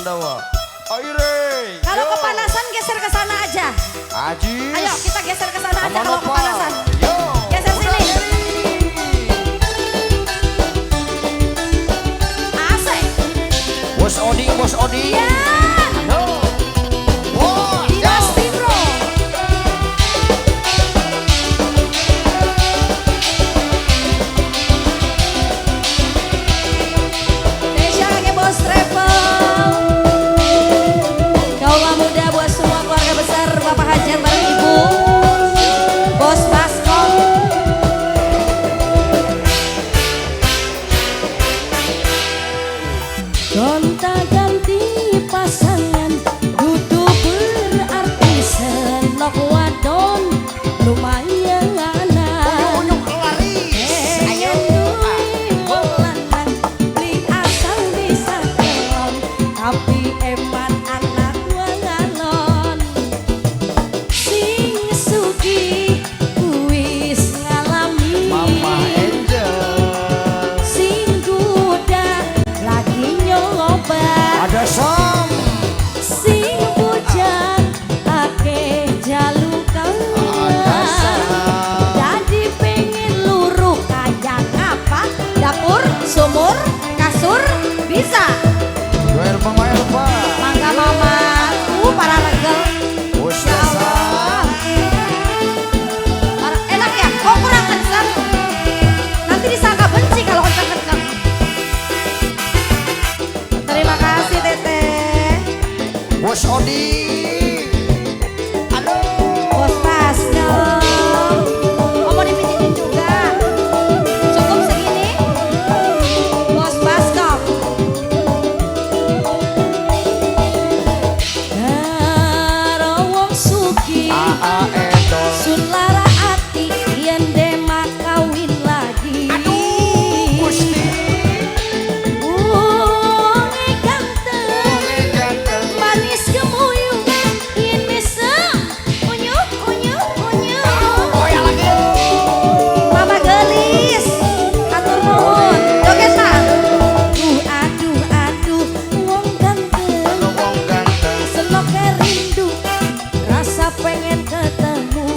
Pandawa. Aire. Kalau kepanasan geser ke sana aja. Ajis. Ayo kita geser ke sana aja Mama kalau Nova. Kepanasan. Yo. Geser Udah, sini. Geri. Asik. Bos Oding, Bos Oding. Iya. Yo. Bos. Yo. Dinasti bro. Spesial lagi Bos Travel. Kaula muda buat semua keluarga besar Bapak Hajar bareng Ibu. Bos Baskom. Gonta-ganti pasangan kudu berarti senok wadon lumayan. Unyuk laris. Ayo. Pengen lanang beli asal bisa kelon, tapi eman anak walon sing sugih wis ngalami, Mama Angel. Sing duda lagi nyoba, Ada Sam. Sing bujang akeh jalukan. Ada Sam. Jadi pengen luruh kayak ngapa? Dapur, sumur, kasur, bisa. Joel Mama Elva. Mangga mama, para regel. Bos Ya Sam. Allah. Enak ya? Kok kurang kencang? Nanti disangka benci kalau kencang-kencang. Terima kasih, Teteh. Bos Oding. Aduh. Bos Baskom. Oh, mau dipijitin juga. Cukup segini. Bos Baskom. Karo wong sugih AA Edol. Sun lara ati yen demak kawin lagi. Aduh, Gusti. Wonge ganteng, Wonge ganteng. Manis gemuyu, yen mesem unyuh unyuh unyuh. Goyang lagi. Mama gelis, atur nuhun. Joget lah. Aduh aduh aduh, wong ganteng, Aduh, wong ganteng. Senoke rindu, rasa pengen ketemu.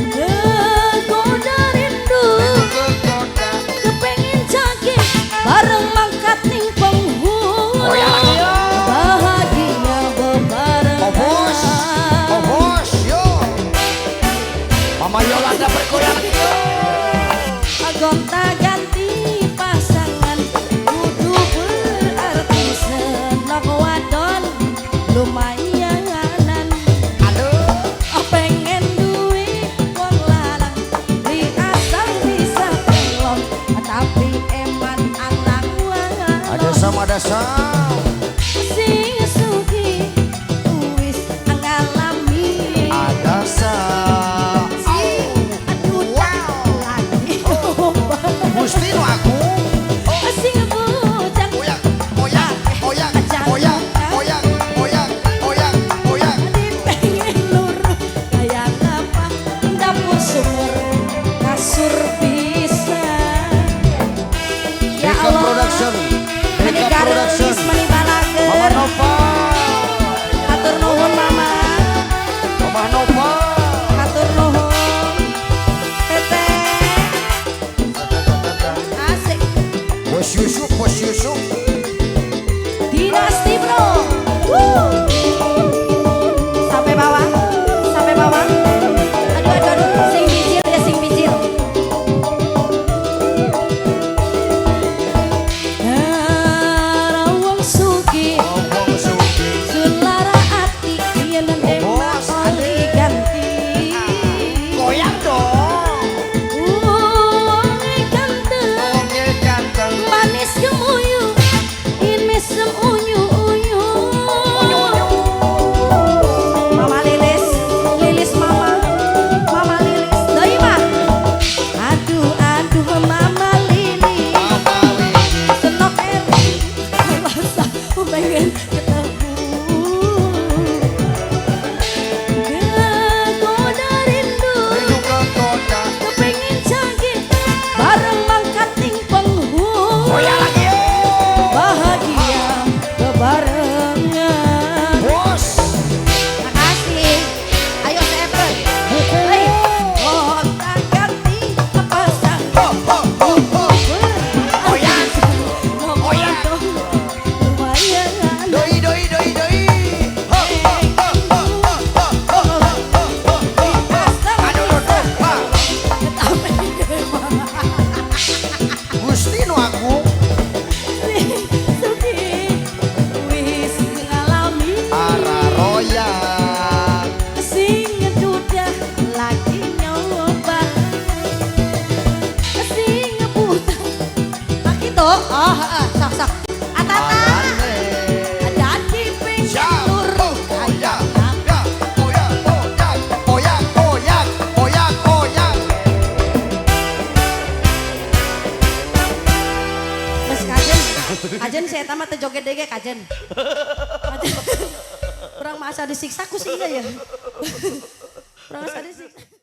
Kegoda rindu, Kegoda. Kepengen jage bareng mangkat ning penghulu. Goyang lagi yo. Bahagia bebarengan. Oh bos, oh bos, yo. Mama Yolanda bergoyang lagi yo. Gonta ganti pasangan kudu berarti senok wadon lumayanan. Aduh. Oh, pengen duwe wong lanang di asal bisa kelon, tapi eman anak Ada walon Sam, ada Sam. Sing sugih wis ngalami, Ada Sam. Sing aduh Wow. lagi Gusti nu aku. Oh, sing bujang goyang, goyang, goyang, goyang, goyang, goyang, goyang, goyang. Pengen luruh kayak apa? Dapur, sumur, kasur bisa. Ya Deka Allah. Production. Meni Deka garelis Production. Meni Mama balager. Nova. Hatur nuhun, Mama. Mama Nova. Hatur nuhun, Teteh. Asik. Bos Yusuf, Bos Yusuf. Dinasti bro. Woo. Sampai bawah, sampai bawah. Aduh aduh aduh, sing bijil ya, sing bijil. Karo wong sugih Oh, wong sugih. Sun lara ati yen Oh, emak bos, oli ganti. Goyang dong. Wonge ganteng, Wonge ganteng. Manis gemuyu, in mesem unyu. Oh, heeh, sok sok. Atata. Arane. Dadi pengen Siap. turu. Oh, goyang. Ya, goyang, goyang, goyang, goyang, goyang, goyang. Mas kajen, kajen saya tamat teu joget dege kajen. Kajen. Kurang masa disiksa ku sih ya. Kurang masa disiksa.